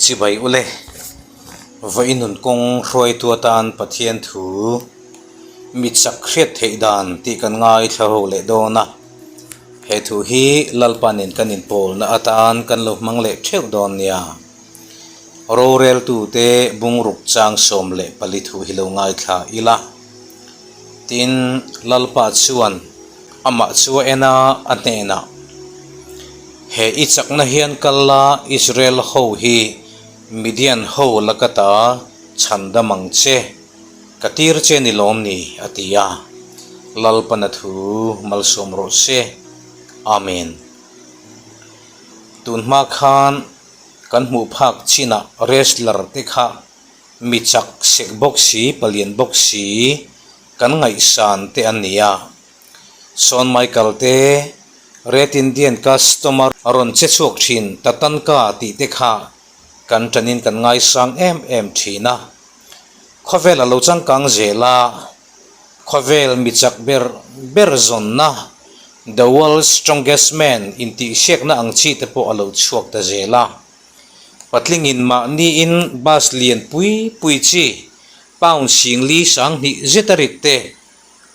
Chibai ule, vawi nun kawng hruaitu atan Pathian thu mi chak hriat theih dan tih kan ngaithla ho leh dawn a. He thu hi Lalpa nen kan inpawlna atan kan lo hmang leh theuh dawn nia. Roreltute bungruk chang 14 thu hi lo ngaithla ila. Tin, Lalpa chuan amah chu a en a, a hnenah, He i chakna hian kal la, Israel ho hi Midian ho laka ta chhan dam ang che, ka tir che ni lawm ni? a ti a. Lalpana thu malsawm rawh se. Amen. Tun hma khan kan hmuh phak chinah wrestler te kha Mi chak sek bawk si, palian bawk si kan ngaihsan te an ni a. Shawn Michael te, Red Indian customer rawn che chhuak thin Tatanka tih te kha kan tanin kan ngaisang em em thin a. Khawvel a lo changkang zel a, khawvel mi chak ber ber zawnna The World's Strongest Man intihsiakna ang chi te pawh a lo chhuak ta zel a. Patlingin mahniin bus lian pui pui chi pound 40 20 zet a rit te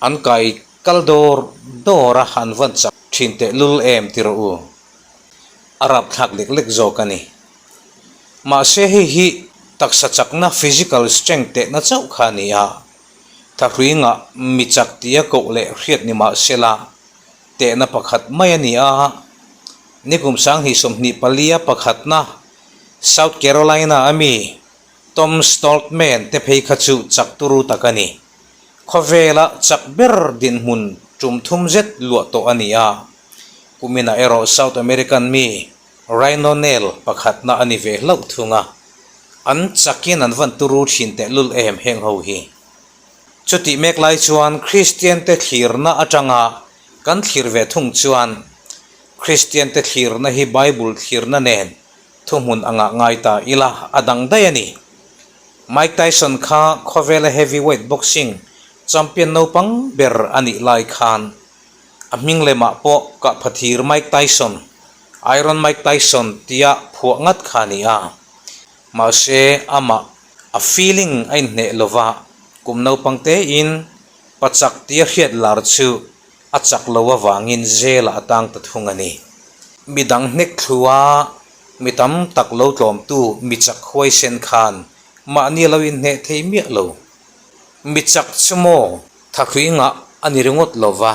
an kai kal dawr dawr a an van chak thin teh lul em ti rawh u. A rapthlak lek lek zawk a ni. Mahse hei hi taksa chakna physical strength tehna chauh kha a ni a, thahrui ngah mi chak tia koh leh hriat ni mahsela tehna pakhat mai a ni a. Nikum 2024 pakhatna South Carolina a mi Tom Stoltman te phei kha chu chak turu tak a ni. Khawvela chak ber dinhmun tum thum zet luah tawh a ni a. Kuminah erawh South American mi Rhino Nel pakhatna a ni ve hlauh thung a. An chakin an van turu thin tehlul em heng ho hi. Chutih mek lai chuan Kristian te thlirna atanga kan thlir ve thung chuan Kristian te thlirna hi Bible thlirna nen thuhmun anga ngai ta ila a dang daih a ni. Mike Tyson kha khawvela heavyweight boxing champion naupang ber a nih lai khan a hming lemah pawh kahphathir Mike Tyson, Iron Mike Tyson tia phuah ngat kha a ni a. Mahse amah a feeling a inhneh lova kum naupang tein pachak tia hriat lar chu a chak lo avangin zela a tang ta thung a ni. Mi dang hnek thlua mi tam tak lo tlawmtu mi chak huaisen khan mahni a lo inhneh thei miah lo. Mi chak chu maw thahrui ngah a ni ringawt lo va,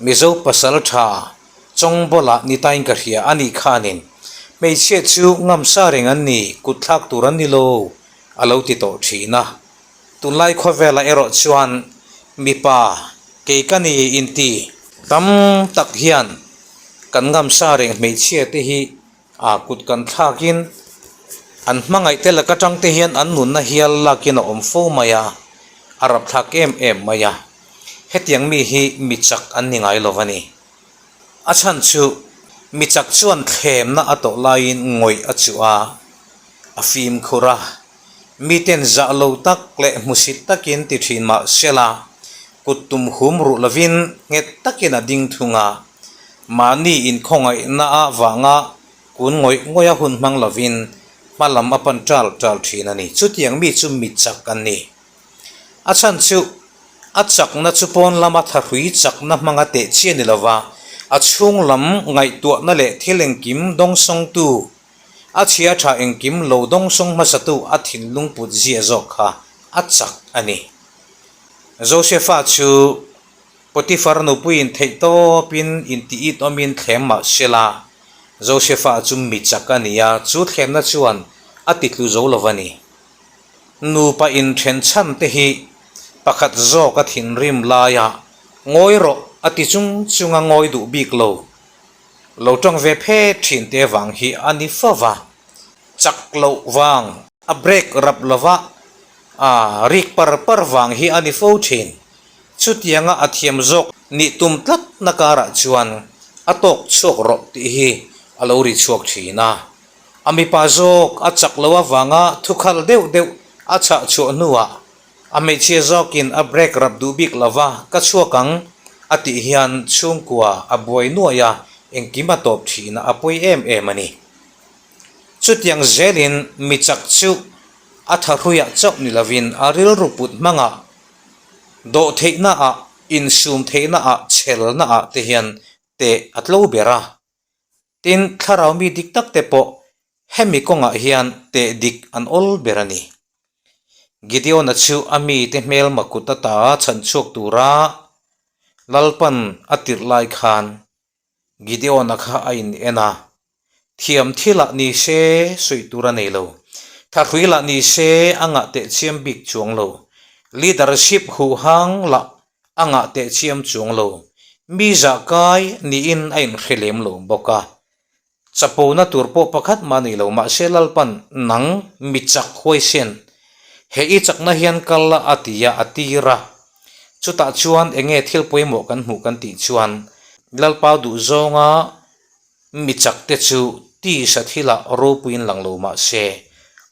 Mizo pasal tha Chawngbawla ni tain ka hria a nih khanin hmeichhia chu ngamsa reng an ni, kut thlak tur an ni lo a lo ti tawh thin a. Tunlai khawvelah erawh chuan mipa kei ka ni inti tam tak hian kan ngamsa reng hmeichhia te hi a kut kan thlakin an hmangaih te laka tang te hian an nunna hial lakin a awm fo mai a, a rapthlak em em mai a. Hetiang mi hi mi chak an ni ngai lo a ni. A chhan chu mi chak chuan thlemna a tawh laiin ngawih a chuh a, a fimkhur a. Miten zah lo tak leh hmusit takin ti thin mah sela, kut tum hum ruh lovin nghet takin a ding thung a. Mahni inkhawngaihna a vanga kun ngawih ngawih a hun hmang lovin hma lam a pan ṭal ṭal thin a ni. Chutiang mi chu mi chak an ni. A chhan chu a chakna chu pawn lama thahrui chakna hmanga teh chi a ni lova, a chhung lam ngaihtuahna leh thil engkim dawngsawngtu A chhia tha engkim lo dawngsawng hmasatu a thinlung put zia zawk kha a chak a ni. Josefa chu Potifar nupuiin theih tawpin inti it awmin thlem mah sela, Josefa chu mi chak a ni a, chu thlemna chuan a ti tlu zo lo a ni. Nupa inthen chhan te hi pakhat zawk a thinrim laia ngawi rawh a ti chung chunga ngawi duh bik lo. Lo tawng ve phet thin te vang hi a ni fo va, chak loh vang, a break rap lova a rik par par vang hi a ni fo thin. Chutianga a thiam zawk nih tum tlat na karah chuan a tawk chhuak rawh tih hi a lo ri chhuak thin a. A mipa zawk a chak loh avanga thukhal deuh deuh a chhah chhuah hnuah A hmeichhia zawkin a break rap duh bik lova ka chhuak ang a tih hian chhungkua a buai nuai a, engkim a tawp thin a, a pawi em em a ni. Chutiang zelin mi chak chu a thahruiah chauh ni lovin a rilru put hmangah, dawh theihnaah, insum theihnaah, chhelnaah te hian teh a tlo ber a. Tin, thlarau mi dik tak te pawh hemi kawngah hian teh dik an awl ber a ni. Gideon-a chu a mite hmelma kut ata chhan chhuak tura Lalpan a tirh lai khan Gideon-a kha a in en a, thiam thilah ni se suih tur a nei lo, thahrui lah ni se a ngah teh chiam bik chuang lo, leadership huhang lah a ngah teh chiam chuang lo, mi zah kai niin a inhre lem lo bawk a. Chapona tur pawh pakhat mah nei lo mahse Lalpan nang mi chak huaisen, he i chakna hian kal la a ti a, a tir a. Chutah chuan eng nge thil pawimawh kan hmuh kan tih chuan Lalpa duhzawnga mi chak te chu tisa thilah ropuiin lang lo mahse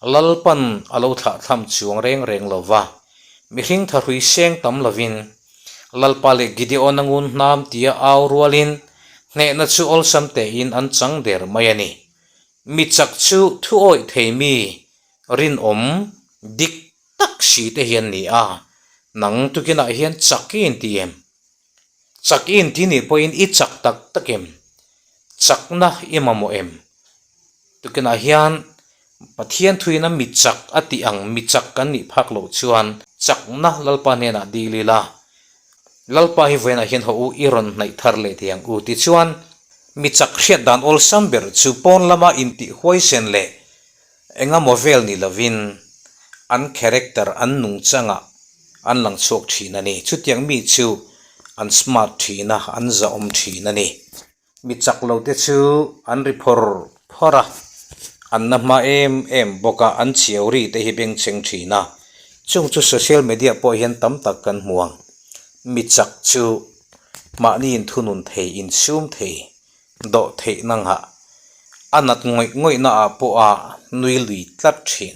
Lalpan a lo thlahthlam chuang reng reng lo va, mihring thahrui seng tam lovin Lalpa leh Gideon-a ngun hnam tia au rualin hnehna chu awlsam tein an chang der mai a ni. Mi chak chu thu awih thei mi rinawm dik tak si te hian ni a, nang tukinah hian chak i inti em? Chak i inti nih pawhin i chak tak tak em? Chakna i mamawh em? Tukinah hian Pathian thuin a mi chak a tih ang mi chak kan nih phak loh chuan chakna Lalpa hnenah dil ila, Lalpa hi vawiinah hian haw u i rawn hnaih thar leh thei ang u tichuan mi chak hriat dan awlsam ber chu pawn lama intih huaisen leh engemaw vel ni lovin an character an nungchangah an lang chhuak thin a ni. Chutiang mi chu an smart thin a, an zahawm thin a ni. Mi chak lo te chu an ri phawr phawr a, an na hma em em bawk a, an chiau ri te hi bengchheng thin a, chung chu social media pawh hian tam tak kan hmu ang. Mi chak chu mahni inthunun thei, insum thei, dawh theih na nghah, a nat ngawih ngawih na ah pawh a nui lui tlat thin.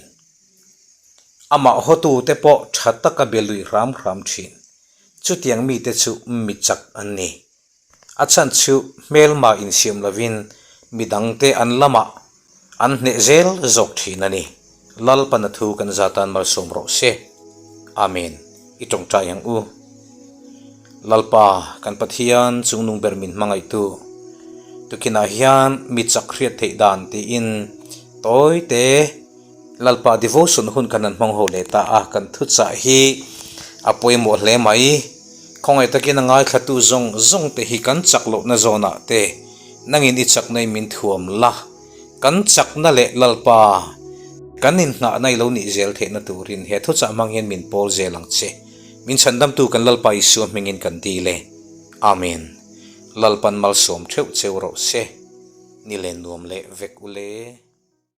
Amah hawtu te pawh tha taka be lui hram hram thin. Chutiang mite chu mi chak an ni. A chhan chu hmelma insiam lovin midangte an lamah an hneh zel zawk thin a ni. Lalpana thu kan zatan malsawm rawh se. Amen. I tawngtai ang u. Lalpa, kan Pathian chungnung ber min hmangaihtu, tukinah hian mi chak hriat theih dan tiin tawite Lalpa devotion hun kan han hmang ho leh ta a, kan thuchah hi a pawimawh hle mai. Khawngaih takin a ngaithlatu zawng zawng te hi kan chak lohna zawnah te nangin i chakna in min thuam la, kan chakna leh Lalpa kan inhnahna i lo nih zel theihna turin he thuchah hmang hian min pawl zel ang che. Min chhandamtu kan Lalpa Isua hmingin kan dil e. Amen. Lalpan malsawm theuh cheu rawh se. Ni len nuam leh vek u le.